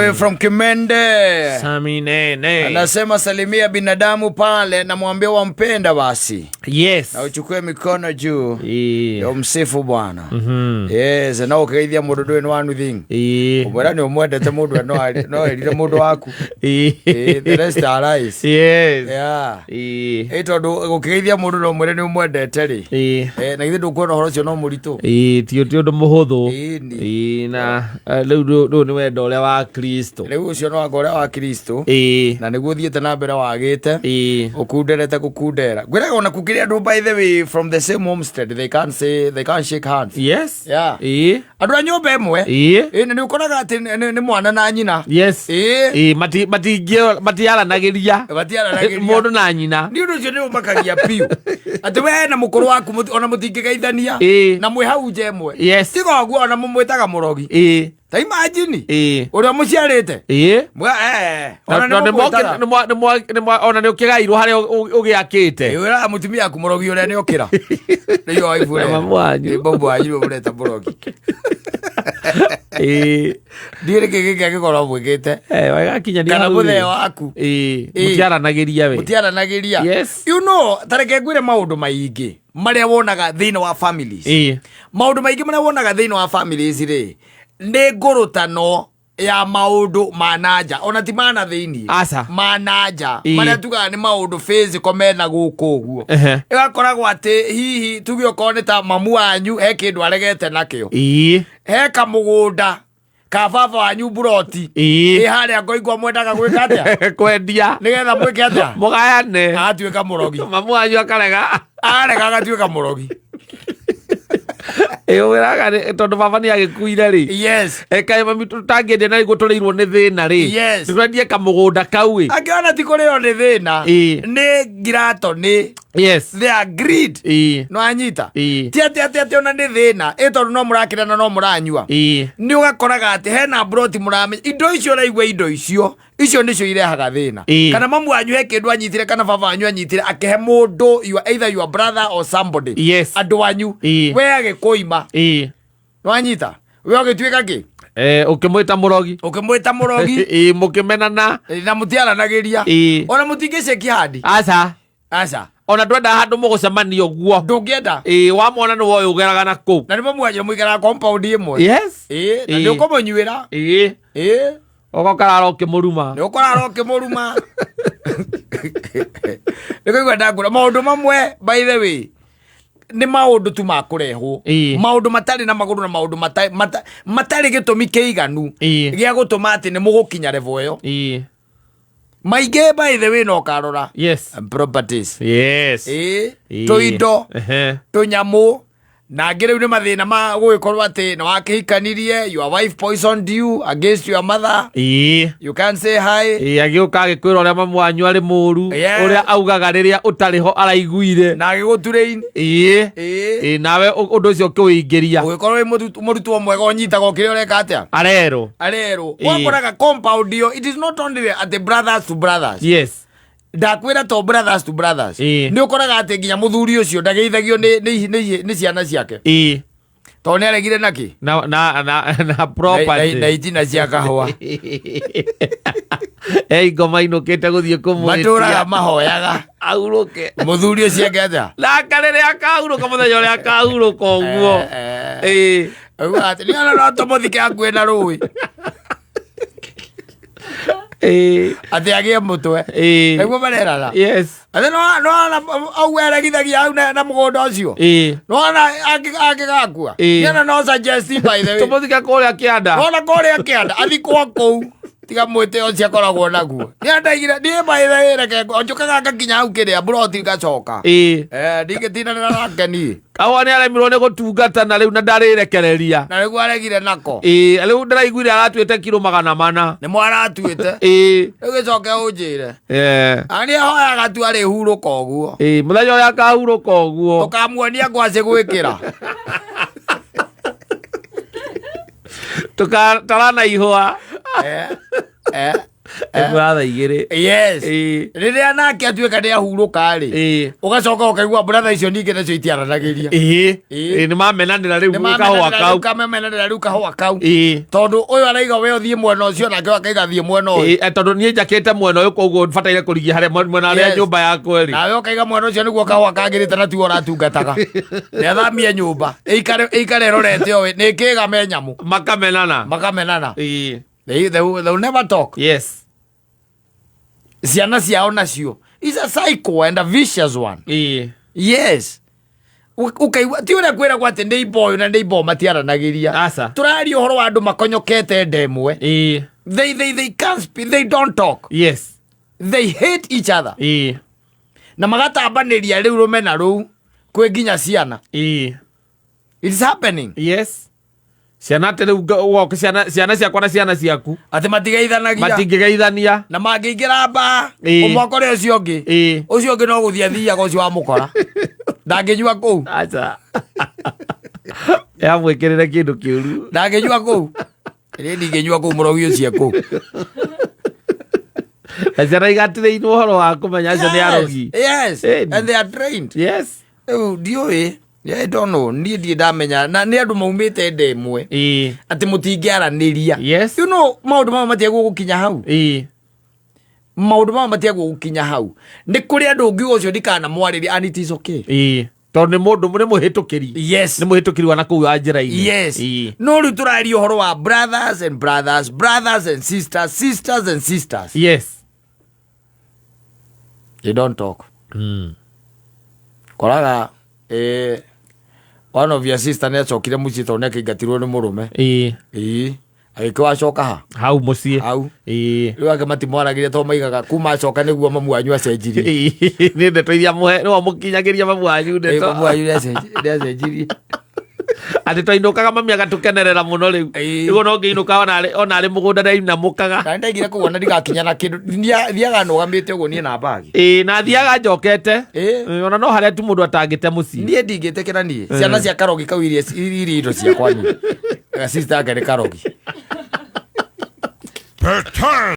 Way from Kimende. Sami Nene. Anasema salimia binadamu pale na mwambie wampenda basi. Yes. Na uchukue mikono juu. Ĩĩ. Ya umsifu Bwana. Yes, na ukeithia mundu ndui no thing. Ĩĩ. Umwira ni umwendete mundu no erire mundu waku. Ĩĩ. The rest are lies. Yes. Yeah. Ĩĩ. Ĩ tondu gukigeithia mundu no mwire ni umwendete ri. Ĩĩ. Na githĩ ndũkuona ũhoro ũcio no mũritũ. Ĩĩ, ti ti ũndũ mũhũthũ. Ĩni. Ĩĩ, na rĩu rĩu nĩ wendo ũrĩa wa Kristo. Rĩu ũcio no anga ũrĩa wa Kristo. Ĩĩ. Na nĩguo ũthiĩte na mbere wagĩte. Ĩĩ. Ũkunderete gũkundera. Ngwĩraga ona kũkĩrĩ andũ, by the way, from the same homestead, they can't shake hands. Yes. Yeah. Ĩĩ. Andũ a nyũmba ĩmwe. Ĩĩ. Ĩ, na nĩ ũkoraga atĩ nĩ mwana na nyina. Yes. Ĩĩ. Ĩĩ, matiaranagĩria. Matiaranagĩria. Mũndũ na nyina. Nĩ ũndũ ũcio nĩ ũmakagia biũ atĩ we na mũkũrũ waku ona mũtingĩgeithania Ĩĩ. na mwĩ hau nja ĩmwe. Yes. Tiga ũguo ona mũmwĩtaga mũrogi. Ĩĩ. Ta imagine Ĩĩ. ũrĩa mũciarĩte. Ĩĩ. Ona Na nĩ mũmwĩtaga. ona nĩ ũkĩgairwo harĩa ũgĩakĩte. Ĩ, wĩraga mũtumia waku mũrogi ũrĩa nĩ okĩra nĩyo waibu. Na mamu wanyu. Mamu wanyu mũreta mũrogi. Ĩĩ. Ndiũĩ nĩkĩ gĩkĩ angĩkorwo mwĩkĩte. Wagakinya nĩ Kana hau rĩ. mũthee waku. Ĩĩ. Ĩĩ. Mũtiaranagĩria we. Mũtiaranagĩria. Yes. Ta reke ngwĩre maũndũ maingĩ marĩa wonaga thĩinĩ wa families. Ĩĩ. Maũndũ maingĩ marĩa wonaga thĩinĩ wa families rĩ, nĩ ngũrũtano ya maũndũ ma nanja, ona ti mana thĩinĩ. Aca. Ma nanja. Ĩĩ. Marĩa tugaga nĩ maũndũ physical mena gũkũ ũguo. Ĩgakoragwo atĩ hihi tuge okorwo nĩ ta mamu wanyu he kĩndũ aregete nakĩo. Ĩĩ. He kamũgũnda ka baba wanyu, buroti. Ĩĩ. Ĩ harĩa ngoigua mwendaga gwĩka atĩa? Kwendia. Nĩgetha mwĩke atĩa? Mũgayane. Agatuĩka mũrogi. Mamu wanyu akarega. Arega agatuĩka mũrogi. Ĩ, wĩraga tondũ baba nĩ agĩkuire rĩ. Yes. Kaĩ mami tũtangĩendia na nĩguo tũrĩirwo nĩ thĩna rĩ. Yes. Tũtwendie kamũgũnda kau ĩ. Angĩona ti kũrĩo nĩ thĩna. Ĩĩ. Nĩ ngirato nĩ Yes. they are greed. Ĩĩ. No anyita. Ĩĩ. Ti atĩ ona nĩ thĩna ĩ, tondũ no mũrakĩrana no mũranyua. Ĩĩ. Nĩ ũgakoraga atĩ hena broti mũramenya indo icio, ũraigua indo icio nĩcio irehaga thĩna. Ĩĩ. Kana mamu wanyu he kĩndũ anyitire, kana baba wanyu anyitire akĩhe mũndũ, either your brother or somebody. Yes. Andũ anyu. Ĩĩ. We agĩkũima. Ĩĩ. Nĩwanyita, we ũgĩtuĩka kĩ? Ũkĩmwĩta mũrogi. Ũkĩmwĩta mũrogi. Ĩĩ, mũkĩmenana. Na mũtiaranagĩria. Ĩĩ. Ona mũtingĩceki handi. Aca. Aca. Ona ndwendaga handũ mũgũcemania ũguo. Ndũngĩenda. Ĩĩ, wamwona nĩ woĩ ũgeraga na kũu. Na nĩ mamwanyu mũikaraga compound ĩmwe. Yes. Ĩĩ, na Ĩĩ. nĩ ũkũmũnyuĩra. Ĩĩ. Ĩĩ. Ũgokarara ũkĩmũruma. Nĩ ũkũrara ũkĩmũruma. Nĩ kũigua ndangũra maũndũ mamwe, by the way, nĩ maũndũ tu makũrehwo. Ĩĩ. Maũndũ matarĩ na magũrũ na maũndũ matarĩ gĩtũmi kĩiganu Ĩĩ. gĩa gũtũma atĩ nĩ mũgũkinya level ĩyo. Ĩĩ. Maingĩ, by the way, no ũkarora Yes. properties. Yes. Ĩĩ. Ĩĩ. Tũindo, tũnyamũ na angĩ. Rĩu nĩ mathĩna ma gũgĩkorwo atĩ nĩ wakĩhikanirie, your wife poisoned you against your mother. Ĩĩ. You can't say hi. Ĩĩ, agĩũka agĩkwĩra ũrĩa mamu wanyu arĩ mũru. Ũrĩa augaga rĩrĩa ũtarĩ ho araiguire. Na agĩgũturain. Ĩĩ. Ĩĩ. Ĩĩ, nawe ũndũ ũcio ũkĩwĩingĩria. Ũgĩkorwo wĩ mũrutwo mwega, ũnyitaga o kĩrĩa ũreka atĩa. Arerwo. Arerwo. Ĩĩ. Wakoraga compound ĩyo, it is not only atĩ brothers to brothers. Yes. Ndakwĩra to brothers to brothers. Ĩĩ. Nĩ ũkoraga atĩ nginya mũthuri ũcio ndageithagio nĩ ciana ciake Ĩĩ. tondũ nĩ aregire nakĩ. Na Na property. Na itina cia kahũa. Ngoma inũkĩte gũthiĩ Matũraga kũmwĩtia. mahoyaga Ahurũke. Mũthuri ũcio eke atĩa? Nake rĩrĩa akahurũka, mũthenya ũrĩa akahurũka ũguo. Eh, Ĩĩ. Auga atĩ nĩ ona no tũmũthike hakuhĩ na rũĩ. Ĩĩ. Atĩ agĩe mũtwe. Ĩĩ. Nĩguo marerana. Yes. Atĩ no au eregithagia hau na mũgũnda ũcio. Ĩĩ. Nona angĩgakua. Ĩĩ. Nĩona no suggest, by the way. Tũmũthike kũrĩa kĩanda. Nona kũrĩa kĩanda athikwo kũu. Tiga mwĩtĩ ũcio akoragwo naguo. Nĩ ndaigire niĩ, by the way, reke njũkaga ngakinya hau kĩrĩa mburoti ngacoka. Ĩĩ. Eh, ndingĩtindanĩra nake niĩ. Kahũa nĩ aremirwo nĩ gũtungata na rĩu na ndarĩrekereria. Na nĩguo aregire nako. Ĩĩ, rĩu ndĩraiguire aratuĩte kiro 400. Nĩ mwaratuĩte. Ĩĩ. Rĩu gĩcoke ũnjĩre. Eh. Ani ahoyaga tu arĩ hurũka ũguo. Ĩĩ, mũthenya ũrĩa akahurũka ũguo. Tũkamuonia ngwacĩ gwĩkĩra. Tũkatarana ihũa. Eh, eh. Ĩmwe ya thaa 2. Yes. Ĩĩ. Rĩrĩa nake atuĩka nĩ ahurũka rĩ, Ĩĩ. ũgacoka ũkaigua brother icio ningĩ nacio itiaranagĩria. Ĩĩ. Ĩĩ. Ĩĩ, nĩ mamenanĩra rĩu Nĩ kahũa kau. Kamenanĩra rĩu kahũa kau. Ĩĩ. Tondũ ũyũ araiga we ũthiĩ mwena ũcio, nake ũyũ akaiga thiĩ mwena ũyũ. Ĩĩ, tondũ niĩ njakĩte mwena ũyũ, koguo bataire kũrigia harĩa mwena harĩa Yes. nyũmba yakwa ĩrĩ. Nawe ũkaiga mwena ũcio nĩguo kahũa kagĩrĩte na tiwe ũratungataga. Nĩ athamie nyũmba ĩikare ĩikare ĩrorete ũĩ nĩ kĩga me nyamũ. Makamenana. Makamenana. Ĩĩ. They will never talk. Yes. Ciana ciao nacio is a cycle and a vicious one. Ĩĩ. Yes. Ũkaigua ti ũrĩa kwĩragwo atĩ neighbor ũyũ na neighbor matiaranagĩria. Aca. Tũraria ũhoro wa andũ makonyokete nda ĩmwe. Ĩĩ. They can't speak, they don't talk. Yes. They hate each other. Ĩĩ. Na magatambanĩria rĩu rũmena rũu kwĩ nginya ciana. Ĩĩ. It's happening. Yes. Ciana atĩ rĩu ũgoka ciana ciakwa na ciana ciaku. Atĩ matigeithanagia. Matingĩgeithania. Na mangĩingĩra mbaa, Ĩĩ. ũmwe akore ũcio ũngĩ. Ĩĩ. Ũcio ũngĩ no gũthiĩ athiaga ũcio wamũkora. Ndangĩnyua kũu. Aca. Yamwĩkĩrĩre kĩndũ kĩũru. Ndangĩnyua kũu. Ĩrĩ ndingĩnyua kũu mũrogi ũcio kũu. Na ciana igatirĩirwo ũhoro wa kũmenya acio nĩ arogi. Yes. Ĩni. And they are trained. Yes. Rĩu ndiũĩ. I don't know. Niĩ ndirĩ ndamenya. Na nĩ andũ maumĩte nda ĩmwe. Ĩĩ. Atĩ mũtingĩaranĩria. Yes. You know, maũndũ mamwe matiagwo gũkinya hau. Ĩĩ. Maũndũ mamwe matiagwo gũkinya hau. Nĩ kũrĩ andũ ũngiuga ũcio ndikanamwarĩria and it is okay. Ĩĩ. Tondũ nĩ mũndũ nĩ mũhĩtũkĩri. Yes. Nĩ mũhĩtũkĩri wa nakũu wa njĩra-inĩ. Yes. Ĩĩ. No rĩu tũraria ũhoro wa brothers and brothers, brothers and sisters, sisters and sisters. Yes. They don't talk. Koraga one of your sister nĩ acokire mũciĩ tondũ nĩ akĩingatirwo nĩ mũrũme. Ĩĩ. Ĩĩ. Agĩkĩo acoka ha? Hau mũciĩ. Hau. Ĩĩ. Rĩu angĩ matimwaragĩria tondũ maigaga kuma acoka nĩguo mamu wanyu acenjirie. Ĩĩ. Nĩ ndeto iria mũhe nĩwe mũkinyagĩria mamu wanyu Ĩĩ, ndeto. mamu wanyu nĩacenjirie. Atĩ twainũkaga mami agatũkenerera mũno rĩu. Ĩĩ. Rĩu ona ũngĩinũka ona arĩ mũgũnda ndainamũkaga. Na nĩndaigire kũu ona ndigakinya na kĩndũ. Thiaga nũgamĩte ũguo niĩ na mbagi. Ĩĩ, na thiaga njokete. Ĩĩ. Ĩĩ, ona no harĩa tu mũndũ atangĩte mũciĩ. Niĩ ndingĩtĩkĩra niĩ. Ciana cia karogi kau iria iria indo ciakwa niĩ. Sister yake nĩ karogi.